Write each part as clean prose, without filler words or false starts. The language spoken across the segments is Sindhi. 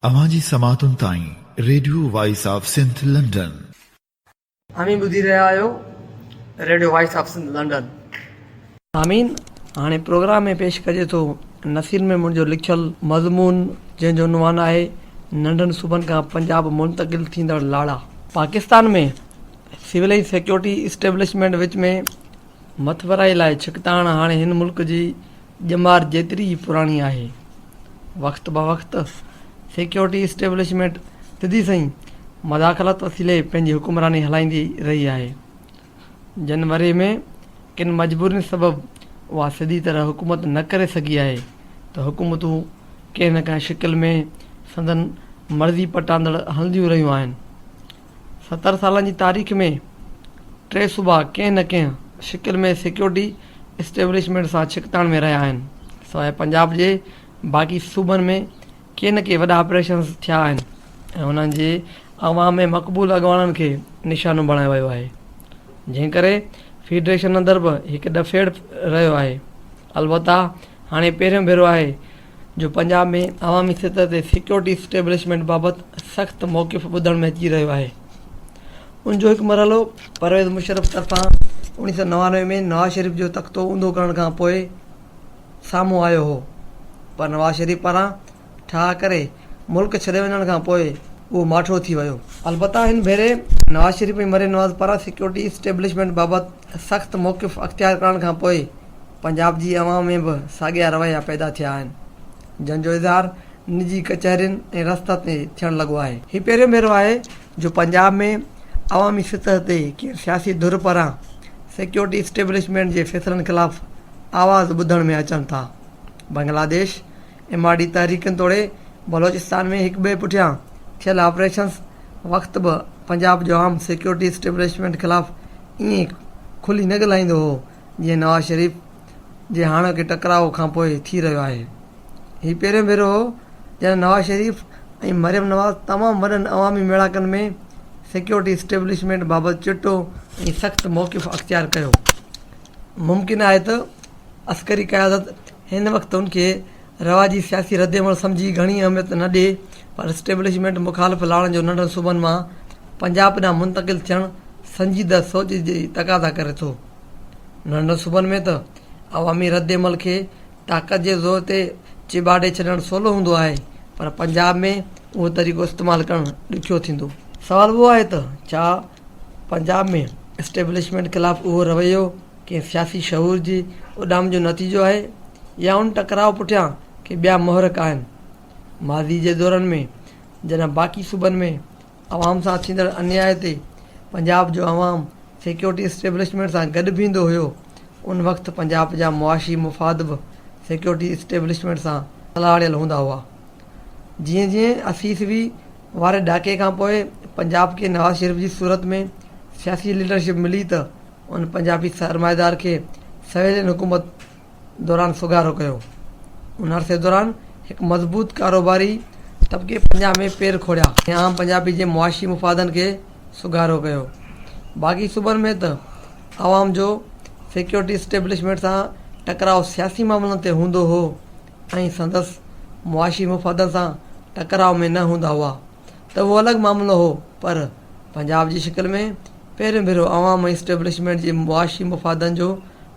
اوهان جي سماعتن تائين radio voice of Sindh London. اوهين ٻڌي رهيا آهيو radio voice of Sindh London. سامعين هاڻي پروگرام ۾ پيش ڪجي ٿو نصير ميمڻ جو لکيل مضمون جنهن جو عنوان آهي ننڍن صوبن کان پنجاب منتقل ٿيندڙ لاڙا. پاڪستان ۾ سول ۽ سيڪيورٽي اسٽيبلشمينٽ وچ ۾ مٿڀرائي لاء ڇڪتاڻ هاڻي هن ملڪ جي ڄمار جيتري ئي پراڻي آهي. وقت بوقت سيڪيورٽي اسٽيبلشمينٽ سڌي سنئين مداخلت وسيلي پنهنجي حڪمراني هلائيندي رهي آهي. جن ورهين ۾ ڪن مجبورين سبب اها سڌي طرح حڪومت نه ڪري سگهي آهي ته حڪومتون ڪنهن نه ڪنهن شڪل ۾ سندن مرضي پٽاندڙ هلنديون رهيون آهن. 70 سالن جي تاريخ ۾ ٽي صوبا ڪنهن نه ڪنهن شڪل ۾ سيڪيورٽي اسٽيبلشمينٽ سان ڇڪتاڻ ۾ رهيا آهن. سواء پنجاب جي باقي صوبن ۾ ڪي نه ڪي وڏا آپريشنز ٿيا آهن ۽ انهن جي عوام ۾ مقبول اڳواڻن کي نشانو بڻايو ويو آهي. جنهن ڪري فيڊريشن اندر به هڪ ڏڦيڙ رهيو آهي. البته هاڻي پهريون ڀيرو آهي جو پنجاب ۾ عوامي سطح تي سيڪيورٽي اسٽيبلشمينٽ بابت سخت موقف ٻڌڻ ۾ اچي رهيو آهي. ان جو هڪ مرحلو پرويز مشرف طرفان 1999 ۾ نواز شريف جو تختو اونڌو ڪرڻ کان پوء سامهون آيو هو پر نواز شريف پاران ٺاهه ڪري ملڪ ڇڏي وڃڻ کان پوء اهو ماٺو ٿي ويو. البته هن ڀيري نواز شريف ۽ مريم نواز پاران سيڪيورٽي اسٽيبلشمينٽ بابت سخت موقف اختيار ڪرڻ کان پوء پنجاب جي عوام ۾ به ساڳيا رويا پيدا ٿيا آهن، جن جو اظهار نجي ڪچهرين ۽ رستن تي ٿيڻ لڳو آهي. هي پهريون ڀيرو آهي جو پنجاب ۾ عوامي سطح تي ڪنهن سياسي ڌر پاران سيڪيورٽي اسٽيبلشمينٽ جي فيصلن خلاف آواز ٻڌڻ ۾ اچن ٿا. بنگلاديش ايم آر ڊي تحريڪن توڙي بلوچستان ۾ هڪٻئي پٺيان ٿيل آپريشنز وقت به پنجاب جو عوام سيڪيورٽي اسٽيبلشمينٽ خلاف ائين کلي نه ڳالهائيندو هو، جيئن نواز شريف جي هاڻوڪي ٽڪراء کان پوء ٿي رهيو آهي. هي پهريون ڀيرو هو جڏهن نواز شريف ۽ مريم نواز تمام وڏن عوامي ميڙاڪن ۾ سيڪيورٽي اسٽيبلشمينٽ بابت چٽو ۽ سخت موقف اختيار ڪيو. ممڪن آهي ته عسڪري قيادت هن وقت ان کي رواجي سياسي ردعمل سمجهي گهڻي اهميت نه ڏئي پر اسٽيبلشمينٽ مخالف لاڙن جو ننڍن صوبن مان پنجاب ڏانهن منتقل ٿيڻ سنجيده سوچ جي تقاضا ڪري ٿو. ننڍن صوبن ۾ ته عوامي ردعمل کي طاقت جي زور تي چيڀاٽي ڇڏڻ سولو هوندو آهي پر پنجاب ۾ اهو طريقو استعمال ڪرڻ ڏکيو ٿيندو. سوال اهو آهي ته ڇا پنجاب ۾ اسٽيبلشمينٽ خلاف اهو رويو ڪنهن سياسي شعور جي اڏام جو نتيجو آهي يا ان ٽڪراء پٺيان ڪي ٻيا محرڪ آهن؟ ماضي جي دورن ۾ جڏهن باقي صوبن ۾ عوام سان ٿيندڙ انياء تي پنجاب جو عوام سيڪيورٽي اسٽيبلشمينٽ سان گڏ بيهندو هيو، ان وقت پنجاب جا معاشي مفاد به سيڪيورٽي اسٽيبلشمينٽ سان سلهاڙيل هوندا هئا. جيئن جيئن 80 عيسوي واري ڏهاڪي کان پوء پنجاب کي نواز شريف جي صورت ۾ سياسي ليڊرشپ ملي ته ان پنجابي سرمائيدار کي سويلين حڪومت دوران سگهارو ڪيو. ان عرصي دوران هڪ مضبوط ڪاروباري طبقي پنجاب ۾ پير کوڙيا ۽ عام پنجابي جي معاشي مفادن کي سگهارو ڪيو. باقي صوبن ۾ ته عوام جو سيڪيورٽي اسٽيبلشمينٽ سان ٽڪراء سياسي معاملن تي هوندو هو ۽ سندس معاشي مفادن سان ٽڪراء ۾ نه هوندا هئا ته اهو الڳ معاملو هو پر پنجاب جي شڪل ۾ پهريون ڀيرو عوام ۽ اسٽيبلشمينٽ جي معاشي مفادن جو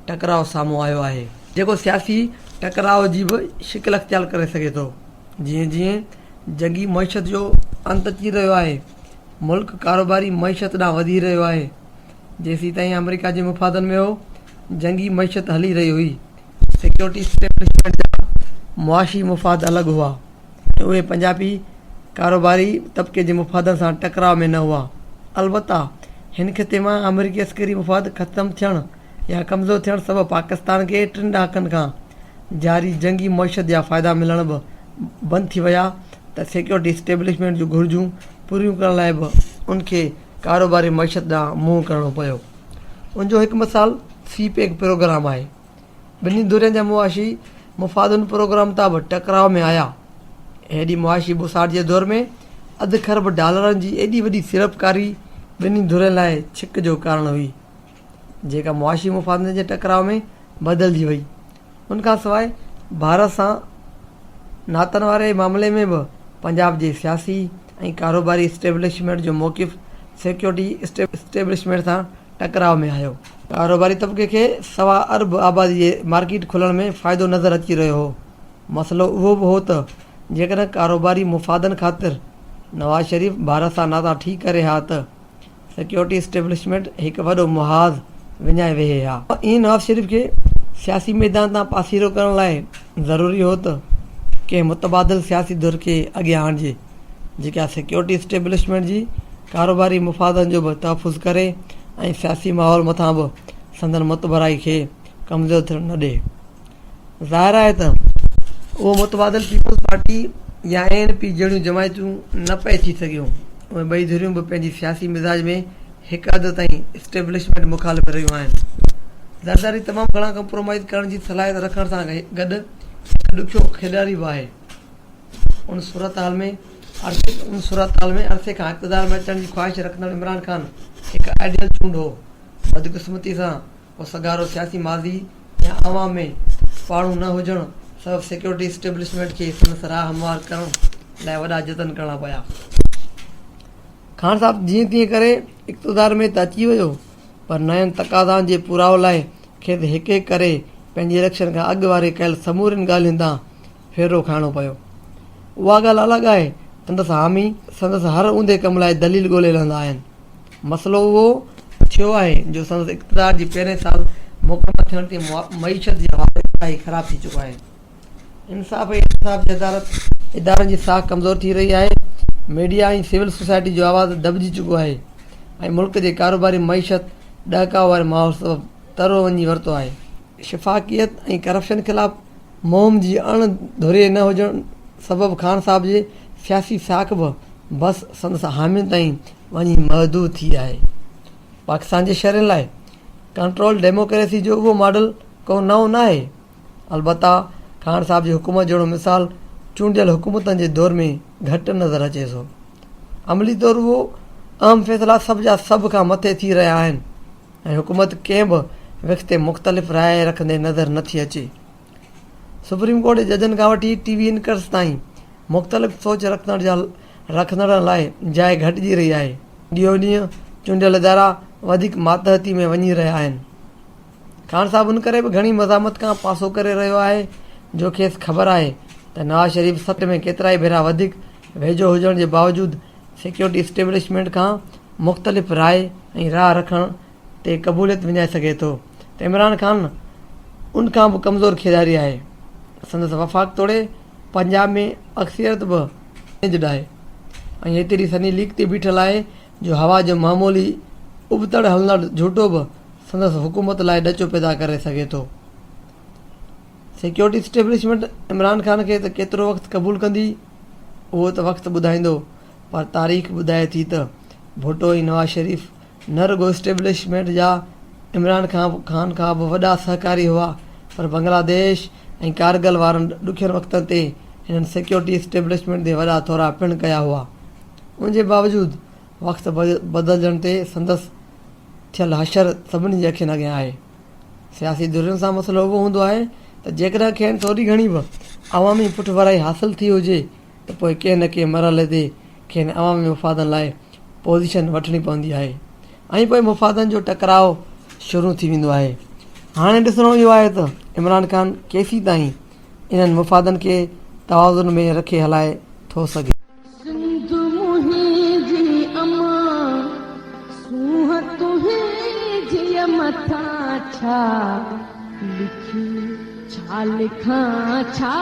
ٽڪراء سامهون آيو آهي. جيڪو سياسي ٽڪراء جي به شڪل اختيار ڪري سگهي ٿو. جيئن جيئن جنگي معيشت جو انت اچي رهيو آهي، ملڪ ڪاروباري معيشت ڏانهن وڌي رهيو آهي. جيسيتائين آمريڪا جي مفادن ۾ هو، جنگي معيشت هلي رهي هئي. سيڪيورٽي اسٽيبلشمينٽ جا معاشي مفاد الڳ هئا ۽ اهي پنجابي ڪاروباري طبقي جي مفادن سان ٽڪراء ۾ نه هئا. البته هن خطي مان آمريڪي عسڪري مفاد ختم ٿيڻ يا ڪمزور ٿيڻ سبب پاڪستان کي ٽن ڏهاڪن کان جاري جنگي معيشت جا فائدا ملڻ به بند ٿي ويا ته سيڪيورٽي اسٽيبلشمينٽ جون گهرجون پوريون ڪرڻ لاء به ان کي ڪاروباري معيشت ڏانهن منهن ڪرڻو پيو. ان جو هڪ مثال سي پيڪ پروگرام آهي. ٻنهي ڌرين جا معاشي مفاد ان پروگرام تان به ٽڪراء ۾ آيا. هيڏي معاشي ٻوساٽ جي دور ۾ اڌ کرب ڊالرن جي ايڏي وڏي سيڙپڪاري ٻنهي ڌرين لاء ڇڪ جو ڪارڻ هئي. جيڪا معاشي مفادن جي ٽڪراء ۾ بدلجي وئي. ان کان سواء ڀارت سان ناتن واري معاملي ۾ به پنجاب جي سياسي ۽ ڪاروباري اسٽيبلشمينٽ جو موقف سيڪيورٽي اسٽيبلشمينٽ سان ٽڪراء ۾ آيو. ڪاروباري طبقي کي سوا ارب آبادي جي مارڪيٽ کلڻ ۾ فائدو نظر اچي رهيو هو. مسئلو اهو به هو ته جيڪڏهن ڪاروباري مفادن خاطر نواز شريف ڀارت سان ناتا ٺيڪ ڪري ها ته سيڪيورٽي اسٽيبلشمينٽ هڪ وڏو محاذ وڃائي ويهي ها. ائين نواز شريف کي سياسي ميدان تان پاسيرو ڪرڻ لاء ضروري هو ته ڪنهن متبادل سياسي ڌر کي اڳيان آڻجي، جيڪا سيڪيورٽي اسٽيبلشمينٽ جي ڪاروباري مفادن جو به تحفظ ڪري ۽ سياسي ماحول مٿان به سندن متڀرائي کي ڪمزور ٿيڻ نه ڏئي. ظاهر آهي ته اهو متبادل پيپلز پارٽي يا اي اين پي جهڙيون جماعتون نه پئي ٿي سگهيون. اهي ٻئي ڌريون به پنهنجي سياسي مزاج ۾ هڪ حد تائين اسٽيبلشمينٽ مخالف رهيون آهن. زرداري تمام گهڻا ڪمپرومائيز ڪرڻ جي صلاحيت رکڻ سان گڏ هڪ ڏکيو کيڏاري به آهي. ان صورتحال ۾ عرصي ان صورتحال ۾ عرصي کان اقتدار ۾ اچڻ جي خواهش رکندڙ عمران خان هڪ آئيڊيل چونڊ هو. بدقسمتي سان ڪو سگهارو سياسي ماضي يا عوام ۾ پاڙون نه هجڻ سبب سيڪيورٽي اسٽيبلشمينٽ کي سندس راهه هموار ڪرڻ لاء وڏا جتن ڪرڻا پيا. خان صاحب جيئن تيئن ڪري اقتدار ۾ ته اچي ويو پر نين تقاضائن جي پورائو لاء کيس هڪ هڪ ڪري پنهنجي اليڪشن کان اڳ واري ڪيل سمورين ڳالهين تان ڦيرو کائڻو پيو. اها ڳالهه الڳ آهي سندس حامي سندس هر اونڌي ڪم لاء دليل ڳولي لهندا آهن. مسئلو اهو ٿيو آهي جو سندس اقتدار جي پهرين سال مڪمل ٿيڻ تي معيشت جي حال انتهائي خراب ٿي چڪو آهي. انصاف ۽ احتساب جي عدالت ادارن جي ساک ڪمزور ٿي رهي آهي، ميڊيا ۽ سول سوسائٽي جو آواز دٻجي چڪو آهي ۽ ملڪ جي ڪاروباري معيشت ڏهڪاء واري ماحول سبب ترو وڃي ورتو آهي. شفاقيت ۽ ڪرپشن خلاف مهم جي اڻ ڌري نه هجڻ سبب خان صاحب جي سياسي ساک به بس سندس حامين تائين وڃي محدود ٿي آهي. پاڪستان جي شهرين لاء ڪنٽرول ڊيموڪريسي جو اهو ماڊل ڪو نئون ناهي. البته خان صاحب جي حڪومت جهڙو مثال چونڊيل حڪومتن جي دور ۾ گهٽ نظر اچي ٿو. عملي طور اهو اهم فيصلا سڀ جا سڀ کان مٿي ٿي رهيا آهن ۽ حڪومت ڪنهن به وک تي مختلف راء رکندي نظر نٿي اچي. سپريم ڪورٽ جي ججن کان وٺي ٽي وي اينڪرز تائين مختلف سوچ رکندڙ جا رکندڙن لاء جاء گهٽجي رهي آهي. ڏينهون ڏينهن چونڊيل ادارا وڌيڪ ماتحتي ۾ وڃي رهيا آهن. خان صاحب ان ڪري به گهڻي مزاحمت کان پاسو ڪري رهيو آهي جو کيس خبر آهي ته نواز شريف سٽ ۾ ڪيترائي ڀيرا وڌيڪ ويجهو هجڻ جي باوجود سيڪيورٽي اسٽيبلشمينٽ کان مختلف راء ۽ راهه رکڻ تي قبوليت وڃائي سگهي ٿو ته عمران خان ان کان به ڪمزور کيڏاري آهي. سندس وفاق توڙي پنجاب ۾ اڪثريت به جڏ آهي ۽ ايتري سنهي ليڪ تي بيٺل آهي جو هوا جو معمولي ابتڙ هلندڙ جهوٽو به سندس حڪومت لاء ڏچو پيدا ڪري سگهي ٿو. سيڪيورٽي اسٽيبلشمينٽ عمران خان کي ته ڪيترو وقت قبول ڪندي اهو ته وقت ٻڌائيندو پر تاريخ ٻڌائي ٿي ته ڀٽو ۽ نواز شريف نه رڳو اسٽيبلشمينٽ جا عمران خان کان به وڏا سهڪاري هئا پر بنگلاديش ۽ ڪارگل وارن ڏکين وقتن تي هنن سيڪيورٽي اسٽيبلشمينٽ تي وڏا ٿورا پڻ ڪيا هئا ان جي باوجود وقت بدلجڻ تي سندس ٿيل حشر سڀني جي اکين اڳيان آهي. سياسي ڌرين سان مسئلو اهو هوندو آهي ته جيڪڏهن کين ٿوري گهڻي به عوامي پٺڀرائي حاصل ٿي هجي ته پوء ڪنهن نه ڪنهن مرحلي تي کين عوامي مفادن لاء پوزيشن وٺڻي پوندي آهي ۽ پوء مفادن جو ٽڪراء شروع ٿي ويندو آهي. هاڻي ڏسڻو اهو آهي ته عمران خان ڪيسيتائين انهن مفادن کي توازن ۾ رکي هلائي ٿو سگهي. سنڌ منهنجي امان، سونهن تنهنجيء مٿان ڇا لکي ڇا لکان ڇا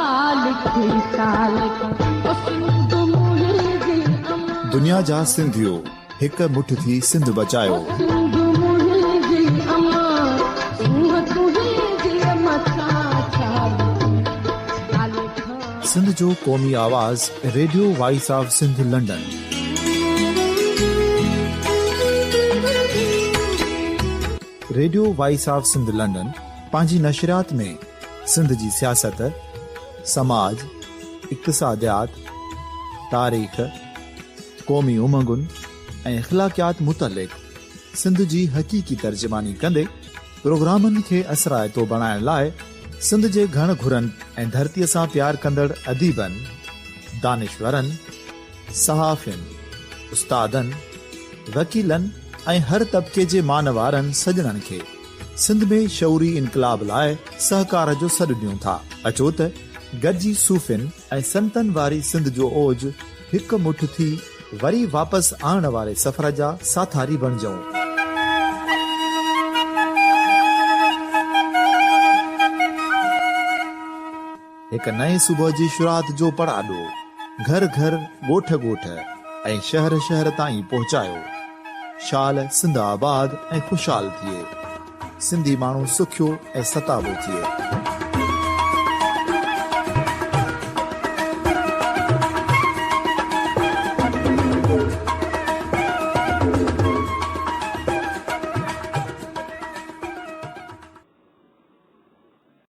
لکي ڇا لکان او سنڌ منهنجي امان. دنيا جا سنڌيو هڪ مٺ ٿي سنڌ بچايو. او سنڌ منهنجي امان، سونهن تنهنجيء مٿان ڇا لکي ڇا لکان. سنڌ جو قومي آواز radio voice of Sindh London. Radio voice of Sindh London پنهنجي نشريات ۾ سنڌ جي سياست، سماج، اقتصاديات، تاريخ، قومي امنگن ۽ اخلاقيات متعلق سنڌ جي حقيقي ترجماني ڪندي پروگرامن کي اثرائتو بڻائڻ لاء سنڌ جي گهڻ گهرن ۽ ڌرتيء سان پيار ڪندڙ اديبن، دانشورن، صحافين، استادن، وڪيلن ۽ هر طبقي جي مان وارن سڄڻن کي سنڌ ۾ شعوري انقلاب لاء سهڪار جو سڏ ڏيون ٿا. اچو ته گڏجي صوفين ۽ سنتن واري سنڌ جو اوج هڪ مٺ ٿي وري واپس آڻڻ واري سفر جا ساٿاري بڻجون. هڪ نئين صبح جي شروعات جو پڙاڏو گهر گهر، ڳوٺ ڳوٺ ۽ شهر شهر تائين پهچايو. شال سنڌ آباد ۽ خوشحال ٿئي. سنڌي ماڻهو سکيو ۽ ستابو ٿئي.